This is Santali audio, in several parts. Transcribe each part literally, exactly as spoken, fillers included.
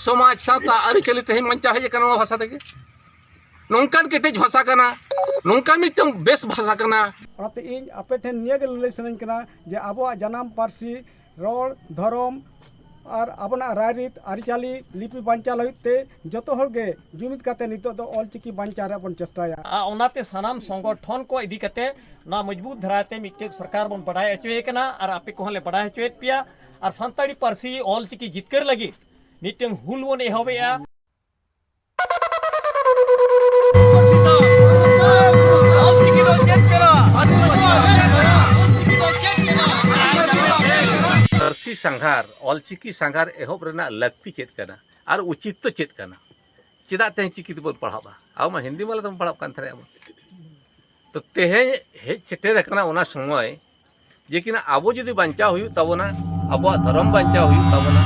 ᱥᱚᱢᱟᱡᱽ, ᱥᱟᱶᱛᱟ, ᱟᱹᱨᱤᱪᱟᱹᱞᱤ ᱛᱮᱦᱮᱧ ᱵᱟᱧᱪᱟᱣ ᱦᱮᱡ ᱟᱠᱟᱱᱟ ᱱᱚᱣᱟ ᱵᱷᱟᱥᱟ ᱛᱮᱜᱮ᱾ ᱱᱚᱝᱠᱟᱱ ᱠᱮᱴᱮᱡ ᱵᱷᱟᱥᱟ ᱠᱟᱱᱟ, ᱱᱚᱝᱠᱟᱱ ᱢᱤᱫᱴᱟᱝ ᱵᱮᱥ ᱵᱷᱟᱥᱟ ᱠᱟᱱᱟ᱾ ᱚᱱᱟᱛᱮ ᱤᱧ ᱟᱯᱮ ᱴᱷᱮᱱ ᱱᱤᱭᱟᱹ ᱜᱮ ᱞᱟᱹᱞᱟᱹᱭ ᱥᱟᱱᱟᱧ ᱠᱟᱱᱟ ᱡᱮ ᱟᱵᱚᱣᱟᱜ ᱡᱟᱱᱟᱢ ᱯᱟᱹᱨᱥᱤ, ᱨᱚᱲ, ᱫᱷᱚᱨᱚᱢ ᱟᱨ ᱟᱵᱚᱱᱟᱜ ᱨᱟᱭᱨᱤᱛ, ᱟᱹᱨᱤᱪᱟᱹᱞᱤ, ᱞᱤᱯᱤ ᱵᱟᱧᱪᱟᱣ ᱞᱟᱹᱜᱤᱫ ᱛᱮ ᱡᱚᱛᱚ ᱦᱚᱲ ᱜᱮ ᱡᱩᱢᱤᱫ ᱠᱟᱛᱮ ᱱᱤᱛᱚᱜ ᱫᱚ ᱚᱞᱪᱤᱠᱤ ᱵᱟᱧᱪᱟᱣ ᱨᱮᱭᱟᱜ ᱵᱚᱱ ᱪᱮᱥᱴᱟᱭᱟ᱾ ᱟᱨ ᱚᱱᱟᱛᱮ ᱥᱟᱱᱟᱢ ᱥᱚᱝᱜᱚᱴᱷᱚᱱ ᱠᱚ ᱤᱫᱤ ᱠᱟᱛᱮ ᱱᱚᱣᱟ ᱢᱚᱡᱽᱵᱩᱛ ᱫᱷᱟᱨᱟ ᱛᱮ ᱢᱤᱫᱴᱮᱱ ᱥᱚᱨᱠᱟᱨ ᱵᱚᱱ ᱵᱟᱰᱟᱭ ᱦᱚᱪᱚᱭᱮ ᱠᱟᱱᱟ ᱟᱨ ᱟᱯᱮ ᱠᱚᱦᱚᱸ ᱞᱮ ᱵᱟᱰᱟᱭ ᱦᱚᱪᱚᱭᱮᱫ ᱯᱮᱭᱟ᱾ ᱟᱨ ᱥᱟᱱᱛᱟᱲᱤ ᱯᱟᱹᱨᱥᱤ ᱚᱞᱪᱤᱠᱤ ᱡᱤᱛᱠᱟᱹᱨ ᱞᱟᱹᱜᱤᱫ ᱢᱤᱫᱴᱮᱱ ᱦᱩᱞ ᱵᱚᱱ ᱮᱦᱚᱵᱮᱜᱼᱟ᱾ ᱚᱞᱪᱤᱠᱤ ᱫᱚ ᱪᱮᱫ ᱠᱟᱱᱟ? ᱚᱞᱪᱤᱠᱤ ᱫᱚ ᱪᱮᱫ ᱠᱟᱱᱟ? ᱯᱟᱹᱨᱥᱤ ᱥᱟᱸᱜᱷᱟᱨ, ᱚᱞᱪᱤᱠᱤ ᱥᱟᱸᱜᱷᱟᱨ ᱮᱦᱚᱵ ᱨᱮᱱᱟᱜ ᱞᱟᱹᱠᱛᱤ ᱪᱮᱫ ᱠᱟᱱᱟ ᱟᱨ ᱩᱪᱤᱛ ᱫᱚ ᱪᱮᱫ ᱠᱟᱱᱟ? ᱪᱮᱫᱟᱜ ᱛᱮᱦᱮᱧ ᱪᱤᱠᱤ ᱛᱮᱵᱚᱱ ᱯᱟᱲᱦᱟᱜᱼᱟ? ᱟᱵᱚ ᱢᱟ ᱦᱤᱱᱫᱤ ᱢᱟᱞᱟ ᱛᱮᱵᱚᱱ ᱯᱟᱲᱦᱟᱜ ᱠᱟᱱ ᱛᱟᱦᱮᱸᱫ ᱟᱵᱚ᱾ ᱛᱚ ᱛᱮᱦᱮᱧ ᱦᱮᱡ ᱥᱮᱴᱮᱨ ᱟᱠᱟᱱᱟ ᱚᱱᱟ ᱥᱚᱢᱚᱭ, ᱡᱮ ᱠᱤᱱᱟ ᱟᱵᱚ ᱡᱩᱫᱤ ᱵᱟᱧᱪᱟᱣ ᱦᱩᱭᱩᱜ ᱛᱟᱵᱚᱱᱟ, ᱟᱵᱚᱣᱟᱜ ᱫᱷᱚᱨᱚᱢ ᱵᱟᱧᱪᱟᱣ ᱦᱩᱭᱩᱜ ᱛᱟᱵᱚᱱᱟ,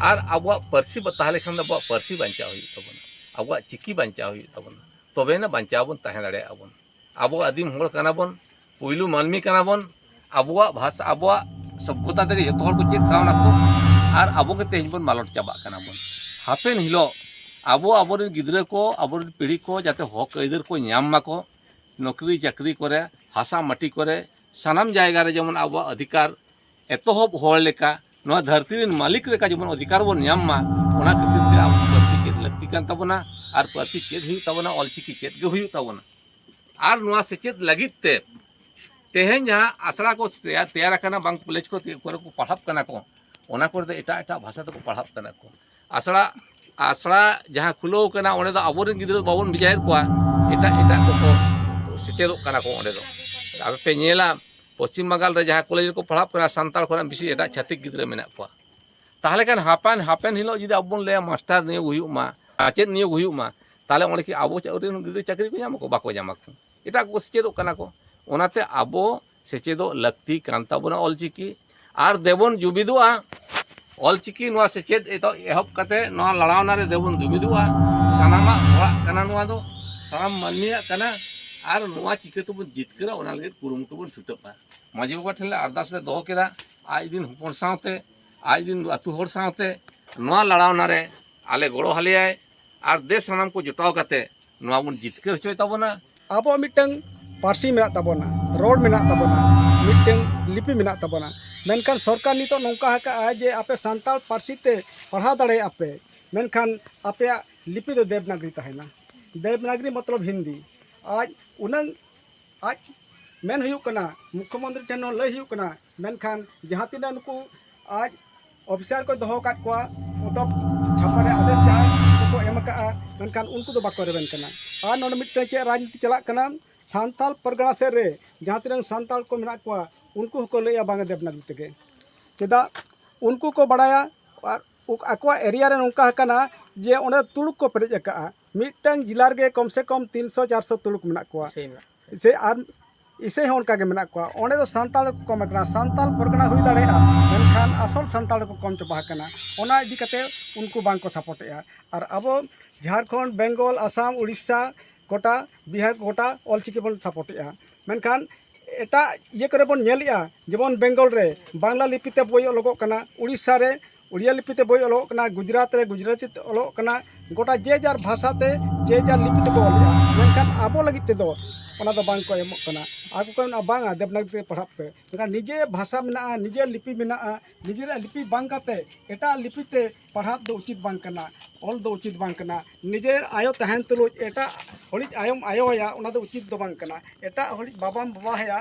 ᱟᱨ ᱟᱵᱚᱣᱟᱜ ᱯᱟᱹᱨᱥᱤ ᱵᱟ-, ᱛᱟᱦᱚᱞᱮ ᱠᱷᱟᱱ ᱫᱚ ᱟᱵᱚᱣᱟᱜ ᱯᱟᱹᱨᱥᱤ ᱵᱟᱧᱪᱟᱣ ᱦᱩᱭᱩᱜ ᱛᱟᱵᱚᱱᱟ, ᱟᱵᱚᱣᱟᱜ ᱪᱤᱠᱤ ᱵᱟᱧᱪᱟᱣ ᱦᱩᱭᱩᱜ ᱛᱟᱵᱚᱱᱟ, ᱛᱚᱵᱮᱭᱮᱱᱟ ᱵᱟᱧᱪᱟᱣ ᱵᱚᱱ ᱛᱟᱦᱮᱸ ᱫᱟᱲᱮᱭᱟᱜᱼᱟ ᱵᱚᱱ᱾ ᱟᱵᱚ ᱟᱹᱫᱤᱢ ᱦᱚᱲ ᱠᱟᱱᱟ ᱵᱚᱱ, ᱯᱩᱭᱞᱩ ᱢᱟᱹᱱᱢᱤ ᱠᱟᱱᱟ ᱵᱚᱱ, ᱟᱵᱚᱣᱟᱜ ᱵᱷᱟᱥᱟ, ᱟᱵᱚᱣᱟᱜ ᱥᱚᱵᱷᱚᱛᱟ ᱛᱮᱜᱮ ᱡᱚᱛᱚ ᱦᱚᱲ ᱠᱚ ᱪᱮᱫ ᱠᱟᱣᱱᱟ ᱠᱚ, ᱟᱨ ᱟᱵᱚ ᱜᱮ ᱛᱮᱦᱮᱧ ᱵᱚᱱ ᱢᱟᱞᱚᱴ ᱪᱟᱵᱟᱜ ᱠᱟᱱᱟ ᱵᱚᱱ᱾ ᱦᱟᱯᱮᱱ ᱦᱤᱞᱳᱜ ᱟᱵᱚ, ᱟᱵᱚᱨᱮᱱ ᱜᱤᱫᱽᱨᱟᱹ ᱠᱚ, ᱟᱵᱚᱨᱮᱱ ᱯᱤᱲᱦᱤ ᱠᱚ ᱡᱟᱛᱮ ᱦᱚᱠ ᱟᱹᱭᱫᱟᱹᱨ ᱠᱚ ᱧᱟᱢ ᱢᱟᱠᱚ, ᱱᱚᱠᱨᱤ ᱪᱟᱹᱠᱨᱤ ᱠᱚᱨᱮ, ᱦᱟᱥᱟ ᱢᱟᱹᱴᱤ ᱠᱚᱨᱮ, ᱥᱟᱱᱟᱢ ᱡᱟᱭᱜᱟ ᱨᱮ ᱡᱮᱢᱚᱱ ᱟᱵᱚᱣᱟᱜ ᱚᱫᱷᱤᱠᱟᱨ ᱮᱛᱚᱦᱚᱵ ᱦᱚᱲ ᱞᱮᱠᱟ, ᱱᱚᱣᱟ ᱫᱷᱟᱹᱨᱛᱤ ᱨᱮᱱ ᱢᱟᱹᱞᱤᱠ ᱞᱮᱠᱟ ᱡᱮᱢᱚᱱ ᱚᱫᱷᱤᱠᱟᱨ ᱵᱚᱱ ᱧᱟᱢ ᱢᱟ, ᱚᱱᱟ ᱠᱷᱟᱹᱛᱤᱨ ᱛᱮ ᱟᱵᱚ ᱯᱟᱹᱨᱥᱤ ᱪᱮᱫ ᱞᱟᱹᱠᱛᱤ ᱠᱟᱱ ᱛᱟᱵᱚᱱᱟ᱾ ᱟᱨ ᱯᱟᱹᱨᱥᱤ ᱪᱮᱫ ᱦᱩᱭᱩᱜ ᱛᱟᱵᱚᱱᱟ, ᱚᱞᱪᱤᱠᱤ ᱪᱮᱫ ᱜᱮ ᱦᱩᱭᱩᱜ ᱛᱟᱵᱚᱱᱟ᱾ ᱟᱨ ᱱᱚᱣᱟ ᱥᱮᱪᱮᱫ ᱞᱟᱹᱜᱤᱫ ᱛᱮ ᱛᱮᱦᱮᱧ ᱡᱟᱦᱟᱸ ᱟᱥᱲᱟ ᱠᱚ ᱛᱮᱭᱟᱨ, ᱛᱮᱭᱟᱨ ᱟᱠᱟᱱᱟ, ᱵᱟᱝ ᱠᱚᱞᱮᱡᱽ ᱠᱚ ᱛᱮ-, ᱠᱚᱨᱮ ᱠᱚ ᱯᱟᱲᱦᱟᱜ ᱠᱟᱱᱟ ᱠᱚ, ᱚᱱᱟ ᱠᱚᱨᱮ ᱫᱚ ᱮᱴᱟᱜ ᱮᱴᱟᱜ ᱵᱷᱟᱥᱟ ᱛᱮᱠᱚ ᱯᱟᱲᱦᱟᱜ ᱠᱟᱱᱟ ᱠᱚ᱾ ᱟᱥᱲᱟ, ᱟᱥᱲᱟ ᱡᱟᱦᱟᱸ ᱠᱷᱩᱞᱟᱹᱣ ᱠᱟᱱᱟ, ᱚᱸᱰᱮ ᱫᱚ ᱟᱵᱚᱨᱮᱱ ᱜᱤᱫᱽᱨᱟᱹ ᱵᱟᱵᱚᱱ ᱵᱷᱮᱡᱟᱭᱮᱫ ᱠᱚᱣᱟ, ᱮᱴᱟᱜ ᱮᱴᱟᱜ ᱠᱚᱠᱚ ᱥᱮᱪᱮᱫᱚᱜ ᱠᱟᱱᱟ ᱠᱚ ᱚᱸᱰᱮ ᱫᱚ᱾ ᱟᱯᱮ ᱯᱮ ᱧᱮᱞᱟ, ᱯᱚᱥᱪᱤᱢ ᱵᱟᱝᱜᱟᱞ ᱨᱮ ᱡᱟᱦᱟᱸ ᱠᱚᱞᱮᱡᱽ ᱨᱮᱠᱚ ᱯᱟᱲᱦᱟᱜ ᱠᱟᱱᱟ, ᱥᱟᱱᱛᱟᱲ ᱠᱷᱚᱱᱟᱜ ᱵᱮᱥᱤ ᱮᱴᱟᱜ ᱪᱷᱟᱹᱛᱤᱠ ᱜᱤᱫᱽᱨᱟᱹ ᱢᱮᱱᱟᱜ ᱠᱚᱣᱟ᱾ ᱛᱟᱦᱚᱞᱮ ᱠᱷᱟᱱ ᱦᱟᱯᱮᱱ, ᱦᱟᱯᱮᱱ ᱦᱤᱞᱳᱜ ᱡᱩᱫᱤ ᱟᱵᱚ ᱵᱚᱱ ᱞᱟᱹᱭᱟ ᱢᱟᱥᱴᱟᱨ ᱱᱤᱭᱳᱜ ᱦᱩᱭᱩᱜ ᱢᱟ, ᱢᱟᱪᱮᱫ ᱱᱤᱭᱳᱜ ᱦᱩᱭᱩᱜ ᱢᱟ, ᱛᱟᱦᱚᱞᱮ ᱚᱸᱰᱮ ᱠᱤ ᱟᱵᱚ ᱨᱮᱱ ᱜᱤᱫᱽᱨᱟᱹ ᱪᱟᱹᱠᱨᱤ ᱠᱚ ᱧᱟᱢᱟ ᱠᱚ? ᱵᱟᱠᱚ ᱧᱟᱢᱟ ᱠᱚ᱾ ᱮᱴᱟᱜ ᱠᱚᱠᱚ ᱥᱮᱪᱮᱫᱚᱜ ᱠᱟᱱᱟ ᱠᱚ᱾ ᱚᱱᱟᱛᱮ ᱟᱵᱚ ᱥᱮᱪᱮᱫᱚᱜ ᱞᱟᱹᱠᱛᱤ ᱠᱟᱱ ᱛᱟᱵᱚᱱᱟ ᱚᱞᱪᱤᱠᱤ᱾ ᱟᱨ ᱫᱮᱵᱚᱱ ᱡᱩᱢᱤᱫᱚᱜᱼᱟ᱾ ᱚᱞᱪᱤᱠᱤ ᱱᱚᱣᱟ ᱥᱮᱪᱮᱫ ᱮᱛᱚ-, ᱮᱦᱚᱵ ᱠᱟᱛᱮ ᱱᱚᱣᱟ ᱞᱟᱲᱟᱣᱱᱟ ᱨᱮ ᱫᱮᱵᱚᱱ ᱡᱩᱢᱤᱫᱚᱜᱼᱟ᱾ ᱥᱟᱱᱟᱢᱟᱜ ᱦᱚᱲᱟᱜ ᱠᱟᱱᱟ ᱱᱚᱣᱟ ᱫᱚ, ᱥᱟᱱᱟᱢ ᱢᱟᱹᱱᱢᱤᱭᱟᱜ ᱠᱟᱱᱟ᱾ ᱟᱨ ᱱᱚᱣᱟ ᱪᱤᱠᱟᱹ ᱛᱮᱵᱚᱱ ᱡᱤᱛᱠᱟᱹᱨᱟ, ᱚᱱᱟ ᱞᱟᱹᱜᱤᱫ ᱠᱩᱨᱩᱢᱩᱴᱩ ᱵᱚᱱ ᱪᱷᱩᱴᱟᱹᱜᱼᱟ᱾ ᱢᱟᱹᱡᱷᱤ ᱵᱟᱵᱟ ᱴᱷᱮᱱ ᱞᱮ ᱟᱨᱫᱟᱥ ᱞᱮ ᱫᱚᱦᱚ ᱠᱮᱫᱟ, ᱟᱡ ᱨᱮᱱ ᱦᱚᱯᱚᱱ ᱥᱟᱶᱛᱮ, ᱟᱡ ᱨᱮᱱ ᱟᱹᱛᱩ ᱦᱚᱲ ᱥᱟᱶᱛᱮ ᱱᱚᱣᱟ ᱞᱟᱲᱟᱣᱱᱟ ᱨᱮ ᱟᱞᱮ ᱜᱚᱲᱚ ᱟᱞᱮᱭᱟᱭ ᱟᱨ ᱫᱮᱥ ᱥᱟᱱᱟᱢ ᱠᱚ ᱡᱚᱴᱟᱣ ᱠᱟᱛᱮ ᱱᱚᱣᱟ ᱵᱚᱱ ᱡᱤᱛᱠᱟᱹᱨ ᱦᱚᱪᱚᱭ ᱛᱟᱵᱚᱱᱟ᱾ ᱟᱵᱚᱣᱟᱜ ᱢᱤᱫᱴᱟᱝ ᱯᱟᱹᱨᱥᱤ ᱢᱮᱱᱟᱜ ᱛᱟᱵᱚᱱᱟ, ᱨᱚᱲ ᱢᱮᱱᱟᱜ ᱛᱟᱵᱚᱱᱟ, ᱢᱤᱫᱴᱟᱝ ᱞᱤᱯᱤ ᱢᱮᱱᱟᱜ ᱛᱟᱵᱚᱱᱟ᱾ ᱢᱮᱱᱠᱷᱟᱱ ᱥᱚᱨᱠᱟᱨ ᱱᱤᱛᱚᱜ ᱱᱚᱝᱠᱟ ᱟᱠᱟᱫᱼᱟ ᱡᱮ ᱟᱯᱮ ᱥᱟᱱᱛᱟᱲ ᱯᱟᱹᱨᱥᱤ ᱛᱮ ᱯᱟᱲᱦᱟᱣ ᱫᱟᱲᱮᱭᱟᱜᱼᱟ ᱯᱮ, ᱢᱮᱱᱠᱷᱟᱱ ᱟᱯᱮᱭᱟᱜ ᱞᱤᱯᱤ ᱫᱚ ᱫᱮᱵᱽᱱᱟᱜᱽᱨᱤ ᱛᱟᱦᱮᱱᱟ᱾ ᱫᱮᱵᱽᱱᱟᱜᱽᱨᱤ ᱢᱚᱛᱞᱚᱵ ᱦᱤᱱᱫᱤ᱾ ᱟᱡ ᱩᱱᱟᱹᱝ ᱟᱡ ᱢᱮᱱ ᱦᱩᱭᱩᱜ ᱠᱟᱱᱟ, ᱢᱩᱠᱷᱭᱚᱢᱚᱱᱛᱨᱤ ᱴᱷᱮᱱ ᱦᱚᱸ ᱞᱟᱹᱭ ᱦᱩᱭᱩᱜ ᱠᱟᱱᱟ, ᱢᱮᱱᱠᱷᱟᱱ ᱡᱟᱦᱟᱸ ᱛᱤᱱᱟᱹᱜ ᱱᱩᱠᱩ ᱟᱡ ᱚᱯᱷᱤᱥᱟᱨ ᱠᱚ ᱫᱚᱦᱚ ᱟᱠᱟᱫ ᱠᱚᱣᱟ, ᱯᱚᱛᱚᱵ ᱪᱷᱟᱯᱟ ᱨᱮ ᱟᱫᱮᱥ ᱡᱟᱦᱟᱸᱭ ᱠᱚᱠᱚ ᱮᱢ ᱟᱠᱟᱫᱼᱟ, ᱢᱮᱱᱠᱷᱟᱱ ᱩᱱᱠᱩ ᱫᱚ ᱵᱟᱠᱚ ᱨᱮᱵᱮᱱ ᱠᱟᱱᱟ᱾ ᱟᱨ ᱱᱚᱰᱮ ᱢᱤᱫᱴᱟᱝ ᱪᱮᱫ ᱨᱟᱡᱽᱱᱤᱛᱤ ᱪᱟᱞᱟᱜ ᱠᱟᱱᱟ, ᱥᱟᱱᱛᱟᱲ ᱯᱟᱨᱜᱟᱱᱟ ᱥᱮᱫ ᱨᱮ ᱡᱟᱦᱟᱸ ᱛᱤᱱᱟᱹᱜ ᱥᱟᱱᱛᱟᱲ ᱠᱚ ᱢᱮᱱᱟᱜ ᱠᱚᱣᱟ, ᱩᱱᱠᱩ ᱦᱚᱸᱠᱚ ᱞᱟᱹᱭᱮᱫᱼᱟ ᱵᱟᱝ ᱫᱮᱵᱽᱱᱟᱜᱽᱨᱤ ᱛᱮᱜᱮ᱾ ᱪᱮᱫᱟᱜ? ᱩᱱᱠᱩ ᱠᱚ ᱵᱟᱲᱟᱭᱟ ᱟᱨ ᱩᱠ-, ᱟᱠᱚᱣᱟᱜ ᱮᱨᱤᱭᱟ ᱨᱮ ᱱᱚᱝᱠᱟ ᱟᱠᱟᱱᱟ ᱡᱮ ᱚᱸᱰᱮ ᱛᱩᱲᱩᱠ ᱠᱚ ᱯᱮᱨᱮᱡ ᱟᱠᱟᱫᱼᱟ᱾ ᱢᱤᱫᱴᱟᱝ ᱡᱮᱞᱟ ᱨᱮᱜᱮ ᱠᱚᱢ ᱥᱮ ᱠᱚᱢ ᱛᱤᱱᱥᱚ ᱪᱟᱨᱥᱚ ᱛᱩᱲᱩᱠ ᱢᱮᱱᱟᱜ ᱠᱚᱣᱟ᱾ ᱤᱥᱟᱹᱭ ᱢᱮᱱᱟᱜ ᱠᱚᱣᱟ᱾ ᱥᱮ ᱟᱨ ᱤᱥᱟᱹᱭ ᱦᱚᱸ ᱚᱱᱠᱟ ᱜᱮ ᱢᱮᱱᱟᱜ ᱠᱚᱣᱟ᱾ ᱚᱸᱰᱮ ᱫᱚ ᱥᱟᱱᱛᱟᱲ ᱠᱚ ᱠᱚᱢ ᱟᱠᱟᱱᱟ, ᱥᱟᱱᱛᱟᱲ ᱯᱟᱨᱜᱟᱱᱟ ᱦᱩᱭ ᱫᱟᱲᱮᱭᱟᱜᱼᱟ, ᱢᱮᱱᱠᱷᱟᱱ ᱟᱥᱚᱞ ᱥᱟᱱᱛᱟᱲ ᱠᱚ ᱠᱚᱢ ᱪᱟᱵᱟ ᱟᱠᱟᱱᱟ᱾ ᱚᱱᱟ ᱤᱫᱤ ᱠᱟᱛᱮ ᱩᱱᱠᱩ ᱵᱟᱝ ᱠᱚ ᱥᱟᱯᱳᱨᱴᱮᱜᱼᱟ᱾ ᱟᱨ ᱟᱵᱚ ᱡᱷᱟᱲᱠᱷᱚᱸᱰ, ᱵᱮᱝᱜᱚᱞ, ᱟᱥᱟᱢ, ᱩᱲᱤᱥᱥᱟ, ᱜᱚᱴᱟ ᱵᱤᱦᱟᱨ, ᱜᱚᱴᱟ ᱚᱞᱪᱤᱠᱤ ᱵᱚᱱ ᱥᱟᱯᱳᱨᱴᱮᱜᱼᱟ᱾ ᱢᱮᱱᱠᱷᱟᱱ ᱮᱴᱟᱜ ᱤᱭᱟᱹ ᱠᱚᱨᱮ ᱵᱚᱱ ᱧᱮᱞᱮᱜᱼᱟ, ᱡᱮᱢᱚᱱ ᱵᱮᱝᱜᱚᱞ ᱨᱮ ᱵᱟᱝᱞᱟ ᱞᱤᱯᱤ ᱛᱮ ᱵᱳᱭ ᱚᱞᱚᱜᱚᱜ ᱠᱟᱱᱟ, ᱩᱲᱤᱥᱥᱟ ᱨᱮ ᱩᱲᱤᱭᱟ ᱞᱤᱯᱤ ᱛᱮ ᱵᱳᱭ ᱚᱞᱚᱜᱚᱜ ᱠᱟᱱᱟ, ᱜᱩᱡᱽᱨᱟᱴ ᱨᱮ ᱜᱩᱡᱽᱨᱟᱴᱤ ᱛᱮ ᱚᱞᱚᱜᱚᱜ ᱠᱟᱱᱟ, ᱜᱚᱴᱟ ᱡᱮ ᱡᱟᱨ ᱵᱷᱟᱥᱟ ᱛᱮ ᱡᱮ ᱡᱟᱨ ᱞᱤᱯᱤ ᱛᱮᱠᱚ ᱚᱞᱮᱜᱼᱟ᱾ ᱢᱮᱱᱠᱷᱟᱱ ᱟᱵᱚ ᱞᱟᱹᱜᱤᱫ ᱛᱮᱫᱚ ᱚᱱᱟ ᱫᱚ ᱵᱟᱝ ᱠᱚ ᱮᱢᱚᱜ ᱠᱟᱱᱟ᱾ ᱟᱠᱚ ᱠᱚ ᱢᱮᱱᱟ, "ᱵᱟᱝᱟ, ᱫᱮᱵᱽᱱᱟᱜᱽᱨᱤ ᱛᱮ ᱯᱟᱲᱦᱟᱜ ᱯᱮ᱾" ᱢᱮᱱᱠᱷᱟᱱ ᱱᱤᱡᱮ ᱵᱷᱟᱥᱟ ᱢᱮᱱᱟᱜᱼᱟ, ᱱᱤᱡᱮ ᱞᱤᱯᱤ ᱢᱮᱱᱟᱜᱼᱟ, ᱱᱤᱡᱮᱨᱟᱜ ᱞᱤᱯᱤ ᱵᱟᱝ ᱠᱟᱛᱮ ᱮᱴᱟᱜ ᱞᱤᱯᱤ ᱛᱮ ᱯᱟᱲᱦᱟᱜ ᱫᱚ ᱩᱪᱤᱛ ᱵᱟᱝ ᱠᱟᱱᱟ, ᱚᱞ ᱫᱚ ᱩᱪᱤᱛ ᱵᱟᱝ ᱠᱟᱱᱟ᱾ ᱱᱤᱡᱮᱨ ᱟᱭᱳ ᱛᱟᱦᱮᱱ ᱛᱩᱞᱩᱡ ᱮᱴᱟᱜ ᱦᱚᱲᱤᱡ ᱟᱭᱳᱢ ᱟᱭᱳ ᱟᱭᱟ, ᱚᱱᱟ ᱫᱚ ᱩᱪᱤᱛ ᱫᱚ ᱵᱟᱝ ᱠᱟᱱᱟ᱾ ᱮᱴᱟᱜ ᱦᱚᱲᱤᱡ ᱵᱟᱵᱟᱢ ᱵᱟᱵᱟ ᱟᱭᱟ,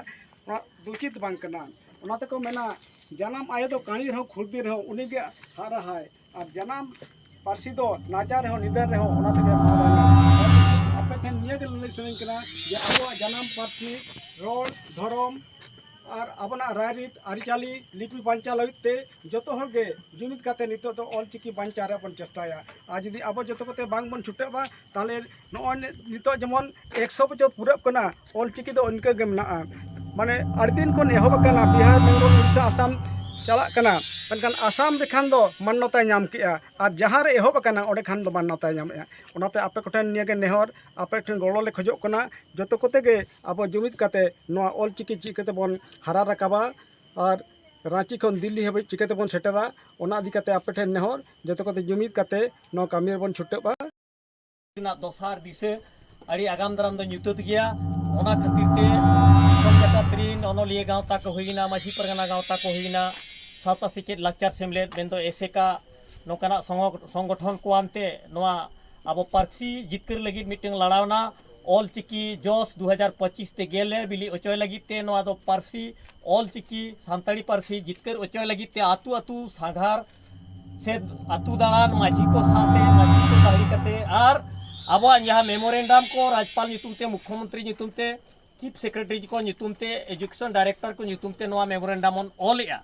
ᱚᱱᱟ ᱫᱚ ᱩᱪᱤᱛ ᱵᱟᱝ ᱠᱟᱱᱟ᱾ ᱚᱱᱟ ᱛᱮᱠᱚ ᱢᱮᱱᱟ, ᱡᱟᱱᱟᱢ ᱟᱭᱳ ᱫᱚ ᱠᱟᱹᱬᱤ ᱨᱮᱦᱚᱸ ᱠᱷᱩᱲᱫᱤ ᱨᱮᱦᱚᱸ ᱩᱱᱤᱜᱮ ᱦᱟᱨᱟᱦᱟᱭ, ᱟᱨ ᱡᱟᱱᱟᱢ ᱯᱟᱹᱨᱥᱤ ᱫᱚ ᱱᱟᱪᱟᱨ ᱨᱮᱦᱚᱸ ᱱᱤᱫᱟᱹᱨ ᱨᱮᱦᱚᱸ ᱚᱱᱟ ᱛᱮᱜᱮ ᱢᱟᱨᱟᱝᱟ᱾ ᱟᱯᱮ ᱴᱷᱮᱱ ᱱᱤᱭᱟᱹ ᱜᱮ ᱞᱟᱹᱞᱟᱹᱭ ᱥᱟᱱᱟᱧ ᱠᱟᱱᱟ ᱡᱮ ᱟᱵᱚᱣᱟᱜ ᱡᱟᱱᱟᱢ ᱯᱟᱹᱨᱥᱤ, ᱨᱚᱲ, ᱫᱷᱚᱨᱚᱢ ᱟᱨ ᱟᱵᱚᱱᱟᱜ ᱨᱟᱭᱨᱤᱛ, ᱟᱹᱨᱤᱪᱟᱹᱞᱤ, ᱞᱤᱯᱤ ᱵᱟᱧᱪᱟᱣ ᱞᱟᱹᱜᱤᱫ ᱛᱮ ᱡᱚᱛᱚ ᱦᱚᱲ ᱜᱮ ᱡᱩᱢᱤᱫ ᱠᱟᱛᱮ ᱱᱤᱛᱚᱜ ᱫᱚ ᱚᱞᱪᱤᱠᱤ ᱵᱟᱧᱪᱟᱣ ᱨᱮᱭᱟᱜ ᱵᱚᱱ ᱪᱮᱥᱴᱟᱭᱟ᱾ ᱟᱨ ᱡᱩᱫᱤ ᱟᱵᱚ ᱡᱚᱛᱚ ᱠᱚᱛᱮ ᱵᱟᱝ ᱵᱚᱱ ᱪᱷᱩᱴᱟᱹᱜᱼᱟ, ᱛᱟᱦᱚᱞᱮ ᱱᱚᱜᱼᱚᱭ ᱱᱤᱛᱚᱜ ᱡᱮᱢᱚᱱ ᱮᱠᱥᱚ ᱵᱚᱪᱷᱚᱨ ᱯᱩᱨᱟᱹᱜ ᱠᱟᱱᱟ, ᱚᱞᱪᱤᱠᱤ ᱫᱚ ᱤᱱᱠᱟᱹ ᱜᱮ ᱢᱮᱱᱟᱜᱼᱟ᱾ ᱢᱟᱱᱮ ᱟᱹᱰᱤ ᱫᱤᱱ ᱠᱷᱚᱱ ᱮᱦᱚᱵ ᱟᱠᱟᱱᱟ, ᱵᱤᱦᱟᱨ, ᱵᱮᱝᱜᱚᱞ, ᱩᱲᱤᱥᱥᱟ, ᱟᱥᱟᱢ ᱪᱟᱞᱟᱜ ᱠᱟᱱᱟ, ᱢᱮᱱᱠᱷᱟᱱ ᱟᱥᱟᱢ ᱨᱮᱠᱷᱟᱱ ᱫᱚ ᱢᱟᱱᱱᱚᱛᱟᱭ ᱧᱟᱢ ᱠᱮᱜᱼᱟ, ᱟᱨ ᱡᱟᱦᱟᱸ ᱨᱮ ᱮᱦᱚᱵ ᱟᱠᱟᱱᱟ ᱚᱸᱰᱮ ᱠᱷᱟᱱ ᱫᱚ ᱢᱟᱱᱱᱚᱛᱟᱭ ᱧᱟᱢᱮᱜᱼᱟ᱾ ᱚᱱᱟᱛᱮ ᱟᱯᱮ ᱠᱚᱴᱷᱮᱱ ᱱᱤᱭᱟᱹ ᱜᱮ ᱱᱮᱦᱚᱨ, ᱟᱯᱮ ᱴᱷᱮᱱ ᱜᱚᱲᱚ ᱞᱮ ᱠᱷᱚᱡᱚᱜ ᱠᱟᱱᱟ, ᱡᱚᱛᱚ ᱠᱚᱛᱮ ᱜᱮ ᱟᱵᱚ ᱡᱩᱢᱤᱫ ᱠᱟᱛᱮ ᱱᱚᱣᱟ ᱚᱞᱪᱤᱠᱤ ᱪᱤᱠᱟᱹ ᱛᱮᱵᱚᱱ ᱦᱟᱨᱟ ᱨᱟᱠᱟᱵᱟ᱾ ᱟᱨ ᱨᱟᱸᱪᱤ ᱠᱷᱚᱱ ᱫᱤᱞᱞᱤ ᱦᱟᱹᱵᱤᱡ ᱪᱤᱠᱟᱹ ᱛᱮᱵᱚᱱ ᱥᱮᱴᱮᱨᱟ, ᱚᱱᱟ ᱤᱫᱤ ᱠᱟᱛᱮ ᱟᱯᱮ ᱴᱷᱮᱱ ᱱᱮᱦᱚᱨ, ᱡᱚᱛᱚ ᱠᱚᱛᱮ ᱡᱩᱢᱤᱫ ᱠᱟᱛᱮ ᱱᱚᱣᱟ ᱠᱟᱹᱢᱤ ᱨᱮᱵᱚᱱ ᱪᱷᱩᱴᱟᱹᱜᱼᱟ᱾ ᱨᱮᱱᱟᱜ ᱫᱚᱥᱟᱨ ᱫᱤᱥᱟᱹ ᱟᱹᱰᱤ ᱟᱜᱟᱢ ᱫᱟᱨᱟᱢ ᱫᱚ ᱧᱩᱛᱟᱹᱛ ᱜᱮᱭᱟ᱾ ᱚᱱᱟ ᱠᱷᱟᱹᱛᱤᱨ ᱛᱮ ᱫᱤᱥᱚᱢ ᱡᱟᱠᱟᱛ ᱨᱤᱱ ᱚᱱᱚᱞᱤᱭᱟᱹ ᱜᱟᱶᱛᱟ ᱠᱚ ᱦᱩᱭᱮᱱᱟ, ᱢᱟᱹᱡᱷᱤ ᱯᱟᱨᱜᱟᱱᱟ ᱜᱟᱶᱛᱟ ᱠᱚ ᱦᱩᱭᱮᱱᱟ, ᱥᱟᱶᱛᱟ ᱥᱮᱪᱮᱫ ᱞᱟᱠᱪᱟᱨ ᱥᱮᱢᱞᱮᱫ ᱢᱮᱱᱫᱚ ᱮᱥᱮᱠᱟ, ᱱᱚᱝᱠᱟᱱᱟᱜ ᱥᱚᱝᱜᱚ- ᱥᱚᱝᱜᱚᱴᱷᱚᱱ ᱠᱚ ᱟᱱᱛᱮ ᱱᱚᱣᱟ ᱟᱵᱚ ᱯᱟᱹᱨᱥᱤ ᱡᱤᱛᱠᱟᱹᱨ ᱞᱟᱹᱜᱤᱫ ᱢᱤᱫᱴᱟᱝ ᱞᱟᱲᱟᱣᱱᱟ᱾ ᱚᱞ ᱪᱤᱠᱤ ᱡᱚᱥ ᱫᱩ ᱦᱟᱡᱟᱨ ᱯᱚᱸᱪᱤᱥ ᱛᱮ ᱜᱮᱞᱮ ᱵᱤᱞᱤ ᱚᱪᱚᱭ ᱞᱟᱹᱜᱤᱫ ᱛᱮ ᱱᱚᱣᱟ ᱫᱚ ᱯᱟᱹᱨᱥᱤ, ᱚᱞ ᱪᱤᱠᱤ ᱥᱟᱱᱛᱟᱲᱤ ᱯᱟᱹᱨᱥᱤ ᱡᱤᱛᱠᱟᱹᱨ ᱚᱪᱚᱭ ᱞᱟᱹᱜᱤᱫ ᱛᱮ ᱟᱹᱛᱩ ᱟᱹᱛᱩ ᱥᱟᱸᱜᱷᱟᱨ ᱥᱮ ᱟᱹᱛᱩ ᱫᱟᱬᱟᱱ, ᱢᱟᱹᱡᱷᱤ ᱠᱚ ᱥᱟᱶᱛᱮ, ᱢᱟᱹᱡᱷᱤ ᱠᱚ ᱛᱟᱦᱮᱸ ᱠᱟᱛᱮ, ᱟᱨ ᱟᱵᱚᱣᱟᱜ ᱡᱟᱦᱟᱸ ᱢᱮᱢᱳᱨᱮᱱᱰᱟᱢ ᱠᱚ ᱨᱟᱡᱽᱯᱟᱞ ᱧᱩᱛᱩᱢ ᱛᱮ, ᱢᱩᱠᱷᱭᱚᱢᱚᱱᱛᱨᱤ ᱧᱩᱛᱩᱢ ᱛᱮ, ᱪᱤᱯ ᱥᱮᱠᱨᱮᱴᱟᱨᱤ ᱠᱚ ᱧᱩᱛᱩᱢ ᱛᱮ, ᱮᱡᱩᱠᱮᱥᱚᱱ ᱰᱟᱭᱨᱮᱠᱴᱚᱨ ᱠᱚ ᱧᱩᱛᱩᱢ ᱛᱮ ᱱᱚᱣᱟ ᱢᱮᱢᱳᱨᱮᱱᱰᱟᱢ ᱵᱚᱱ ᱚᱞᱮᱜᱼᱟ᱾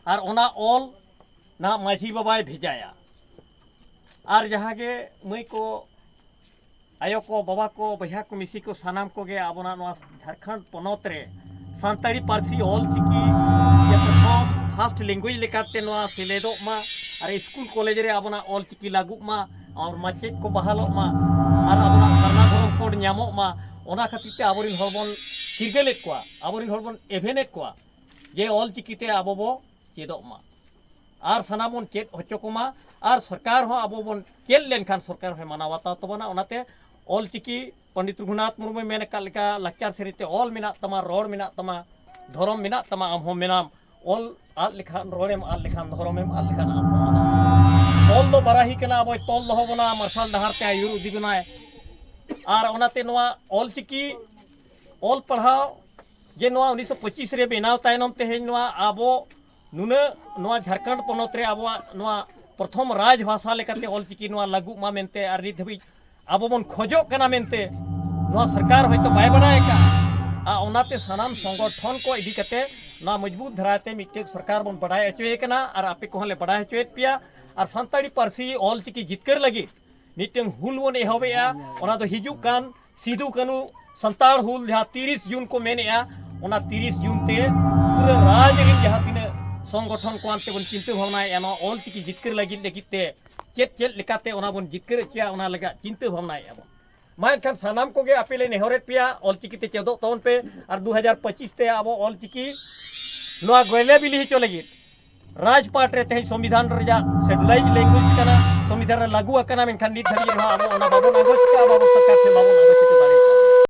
ᱟᱨ ᱚᱱᱟ ᱚᱞ ᱱᱟᱦᱟᱜ ᱢᱟᱹᱡᱷᱤ ᱵᱟᱵᱟᱭ ᱵᱷᱮᱡᱟᱭᱟ᱾ ᱟᱨ ᱡᱟᱦᱟᱸ ᱜᱮ ᱢᱟᱹᱭ ᱠᱚ, ᱟᱭᱳ ᱠᱚ, ᱵᱟᱵᱟ ᱠᱚ, ᱵᱚᱭᱦᱟ ᱠᱚ, ᱢᱤᱥᱤ ᱠᱚ, ᱥᱟᱱᱟᱢ ᱠᱚᱜᱮ ᱟᱵᱚᱱᱟᱜ ᱱᱚᱣᱟ ᱡᱷᱟᱲᱠᱷᱚᱸᱰ ᱯᱚᱱᱚᱛ ᱨᱮ ᱥᱟᱱᱛᱟᱲᱤ ᱯᱟᱹᱨᱥᱤ ᱚᱞ ᱪᱤᱠᱤ ᱡᱮ ᱯᱨᱚᱛᱷᱚᱢ ᱯᱷᱟᱥᱴ ᱞᱮᱝᱜᱩᱭᱮᱡᱽ ᱞᱮᱠᱟᱛᱮ ᱱᱚᱣᱟ ᱥᱮᱞᱮᱫᱚᱜ ᱢᱟ ᱟᱨ ᱥᱠᱩᱞ ᱠᱚᱞᱮᱡᱽ ᱨᱮ ᱟᱵᱚᱱᱟᱜ ᱚᱞ ᱪᱤᱠᱤ ᱞᱟᱹᱜᱩᱜ ᱢᱟ ᱟᱨ ᱢᱟᱪᱮᱫ ᱠᱚ ᱵᱟᱦᱟᱞᱚᱜ ᱢᱟ ᱟᱨ ᱟᱵᱚᱱᱟᱜ ᱥᱟᱨᱱᱟ ᱫᱷᱚᱨᱚᱢ ᱠᱳᱰ ᱧᱟᱢᱚᱜ ᱢᱟ, ᱚᱱᱟ ᱠᱷᱟᱹᱛᱤᱨ ᱛᱮ ᱟᱵᱚᱨᱮᱱ ᱦᱚᱲ ᱵᱚᱱ ᱪᱤᱨᱜᱟᱹᱞᱮᱫ ᱠᱚᱣᱟ, ᱟᱵᱚᱨᱮᱱ ᱦᱚᱲ ᱵᱚᱱ ᱮᱵᱷᱮᱱᱮᱫ ᱠᱚᱣᱟ ᱡᱮ ᱚᱞ ᱪᱤᱠᱤ ᱛᱮ ᱟᱵᱚ ᱵᱚ ᱪᱮᱫᱚᱜ ᱢᱟ ᱟᱨ ᱥᱟᱱᱟᱢ ᱵᱚᱱ ᱪᱮᱫ ᱦᱚᱪᱚ ᱠᱚᱢᱟ᱾ ᱟᱨ ᱥᱚᱨᱠᱟᱨ ᱦᱚᱸ ᱟᱵᱚ ᱵᱚᱱ ᱪᱮᱫ ᱞᱮᱱᱠᱷᱟᱱ ᱥᱚᱨᱠᱟᱨ ᱦᱚᱸᱭ ᱢᱟᱱᱟᱣ ᱵᱟᱛᱟᱣ ᱛᱟᱵᱚᱱᱟ᱾ ᱚᱱᱟᱛᱮ ᱚᱞ ᱪᱤᱠᱤ ᱯᱚᱱᱰᱤᱛ ᱨᱚᱜᱷᱩᱱᱟᱛᱷ ᱢᱩᱨᱢᱩᱭ ᱢᱮᱱ ᱟᱠᱟᱫ ᱞᱮᱠᱟ, ᱞᱟᱠᱪᱟᱨ ᱥᱮᱨᱮᱧ ᱛᱮ ᱚᱞ ᱢᱮᱱᱟᱜ ᱛᱟᱢᱟ, ᱨᱚᱲ ᱢᱮᱱᱟᱜ ᱛᱟᱢᱟ, ᱫᱷᱚᱨᱚᱢ ᱢᱮᱱᱟᱜ ᱛᱟᱢᱟ, ᱟᱢ ᱦᱚᱸ ᱢᱮᱱᱟᱢ᱾ ᱚᱞ ᱟᱫ ᱞᱮᱠᱷᱟᱱ, ᱨᱚᱲᱮᱢ ᱟᱫ ᱞᱮᱠᱷᱟᱱ, ᱫᱷᱚᱨᱚᱢᱮᱢ ᱟᱫ ᱞᱮᱠᱷᱟᱱ, ᱟᱢ ᱦᱚᱸ ᱟᱫᱚᱜ᱾ ᱚᱞ ᱫᱚ ᱵᱟᱨᱟᱦᱤ ᱠᱟᱱᱟ, ᱟᱵᱚᱭ ᱛᱚᱞ ᱫᱚᱦᱚ ᱵᱚᱱᱟ, ᱢᱟᱨᱥᱟᱞ ᱰᱟᱦᱟᱨ ᱛᱮ ᱟᱹᱭᱩᱨ ᱤᱫᱤ ᱵᱚᱱᱟᱭ᱾ ᱟᱨ ᱚᱱᱟᱛᱮ ᱱᱚᱣᱟ ᱚᱞ ᱪᱤᱠᱤ ᱚᱞ ᱯᱟᱲᱦᱟᱣ ᱡᱮ ᱱᱚᱣᱟ ᱩᱱᱤᱥᱥᱚ ᱯᱚᱸᱪᱤᱥ ᱨᱮ ᱵᱮᱱᱟᱣ ᱛᱟᱭᱱᱚᱢ ᱛᱮᱦᱮᱧ ᱱᱚᱣᱟ ᱟᱵᱚ ᱱᱩᱱᱟᱹᱜ ᱱᱚᱣᱟ ᱡᱷᱟᱲᱠᱷᱚᱸᱰ ᱯᱚᱱᱚᱛ ᱨᱮ ᱟᱵᱚᱣᱟᱜ ᱱᱚᱣᱟ ᱯᱨᱚᱛᱷᱚᱢ ᱨᱟᱡᱽ ᱵᱷᱟᱥᱟ ᱞᱮᱠᱟᱛᱮ ᱚᱞ ᱪᱤᱠᱤ ᱱᱚᱣᱟ ᱞᱟᱹᱜᱩᱜ ᱢᱟ ᱢᱮᱱᱛᱮ ᱟᱨ ᱱᱤᱛ ᱫᱷᱟᱹᱵᱤᱡ ᱟᱵᱚ ᱵᱚᱱ ᱠᱷᱚᱡᱚᱜ ᱠᱟᱱᱟ ᱢᱮᱱᱛᱮ ᱱᱚᱣᱟ ᱥᱚᱨᱠᱟᱨ ᱦᱚᱭᱛᱳ ᱵᱟᱭ ᱵᱟᱰᱟᱭ ᱟᱠᱟᱫᱼᱟ᱾ ᱟᱨ ᱚᱱᱟᱛᱮ ᱥᱟᱱᱟᱢ ᱥᱚᱝᱜᱚᱴᱷᱚᱱ ᱠᱚ ᱤᱫᱤ ᱠᱟᱛᱮ ᱱᱚᱣᱟ ᱢᱚᱡᱽᱵᱩᱛ ᱫᱷᱟᱨᱟᱛᱮ ᱢᱤᱫᱴᱮᱱ ᱥᱚᱨᱠᱟᱨ ᱵᱚᱱ ᱵᱟᱰᱟᱭ ᱦᱚᱪᱚᱭᱮ ᱠᱟᱱᱟ ᱟᱨ ᱟᱯᱮ ᱠᱚᱦᱚᱸ ᱞᱮ ᱵᱟᱰᱟᱭ ᱦᱚᱪᱚᱭᱮᱫ ᱯᱮᱭᱟ᱾ ᱟᱨ ᱥᱟᱱᱛᱟᱲᱤ ᱯᱟᱹᱨᱥᱤ ᱚᱞ ᱪᱤᱠᱤ ᱡᱤᱛᱠᱟᱹᱨ ᱞᱟᱹᱜᱤᱫ ᱢᱤᱫᱴᱟᱝ ᱦᱩᱞ ᱵᱚᱱ ᱮᱦᱚᱵᱮᱜᱼᱟ᱾ ᱚᱱᱟ ᱫᱚ ᱦᱤᱡᱩᱜ ᱠᱟᱱ ᱥᱤᱫᱩ ᱠᱟᱹᱱᱩ ᱥᱟᱱᱛᱟᱲ ᱦᱩᱞ, ᱡᱟᱦᱟᱸ ᱛᱤᱨᱤᱥ ᱡᱩᱱ ᱠᱚ ᱢᱮᱱᱮᱜᱼᱟ, ᱚᱱᱟ ᱛᱤᱨᱤᱥ ᱡᱩᱱ ᱛᱮ ᱯᱩᱨᱟᱹ ᱨᱟᱡᱽ ᱨᱮᱱ ᱡᱟᱦᱟᱸ ᱛᱤᱱᱟᱹᱜ ᱥᱚᱝᱜᱚᱴᱷᱚᱱ ᱠᱚ ᱟᱱᱛᱮ ᱵᱚᱱ ᱪᱤᱱᱛᱟᱹ ᱵᱷᱟᱵᱽᱱᱟᱭᱮᱜᱼᱟ, ᱱᱚᱣᱟ ᱚᱞ ᱪᱤᱠᱤ ᱡᱤᱛᱠᱟᱹᱨ ᱞᱟᱹᱜᱤᱫ, ᱞᱟᱹᱜᱤᱫ ᱛᱮ ᱪᱮᱫ ᱪᱮᱫ ᱞᱮᱠᱟᱛᱮ ᱚᱱᱟ ᱵᱚᱱ ᱡᱤᱛᱠᱟᱹᱨ ᱦᱚᱪᱚᱭᱟ, ᱚᱱᱟ ᱞᱟᱹᱜᱤᱫ ᱪᱤᱱᱛᱟᱹ ᱵᱷᱟᱵᱽᱱᱟᱭᱮᱜᱼᱟ ᱵᱚᱱ᱾ ᱢᱟ ᱮᱱᱠᱷᱟᱱ ᱥᱟᱱᱟᱢ ᱠᱚᱜᱮ ᱟᱯᱮ ᱞᱮ ᱱᱮᱦᱚᱨᱮᱫ ᱯᱮᱭᱟ, ᱚᱞ ᱪᱤᱠᱤ ᱛᱮ ᱪᱮᱫᱚᱜ ᱛᱟᱵᱚᱱ ᱯᱮ ᱟᱨ ᱫᱩ ᱦᱟᱡᱟᱨ ᱯᱚᱸᱪᱤᱥ ᱛᱮ ᱟᱵᱚ ᱚᱞ ᱪᱤᱠᱤ ᱱᱚᱣᱟ ᱜᱚᱭᱞᱮ ᱵᱤᱞᱤ ᱦᱚᱪᱚ ᱞᱟᱹᱜᱤᱫ ᱨᱟᱡᱽᱯᱟᱴ ᱨᱮ ᱛᱮᱦᱮᱧ ᱥᱚᱝᱵᱤᱫᱷᱟᱱ ᱨᱮᱭᱟᱜ schedulized language ᱠᱟᱱᱟ, ᱥᱚᱝᱵᱤᱫᱷᱟᱱ ᱨᱮ ᱞᱟᱹᱜᱩ ᱟᱠᱟᱱᱟ, ᱢᱮᱱᱠᱷᱟᱱ ᱱᱤᱛ ᱫᱷᱟᱹᱵᱤᱡ ᱨᱮᱦᱚᱸ ᱟᱵᱚ ᱚᱱᱟ ᱵᱟᱵᱚᱱ ᱟᱸᱜᱚᱪ ᱠᱟᱜᱼᱟ, ᱵᱟᱵᱚ ᱥᱚᱨᱠᱟᱨ ᱴᱷᱮᱱ ᱵᱟᱵᱚᱱ ᱟᱸᱜᱚᱪ ᱠᱟᱜᱼᱟ᱾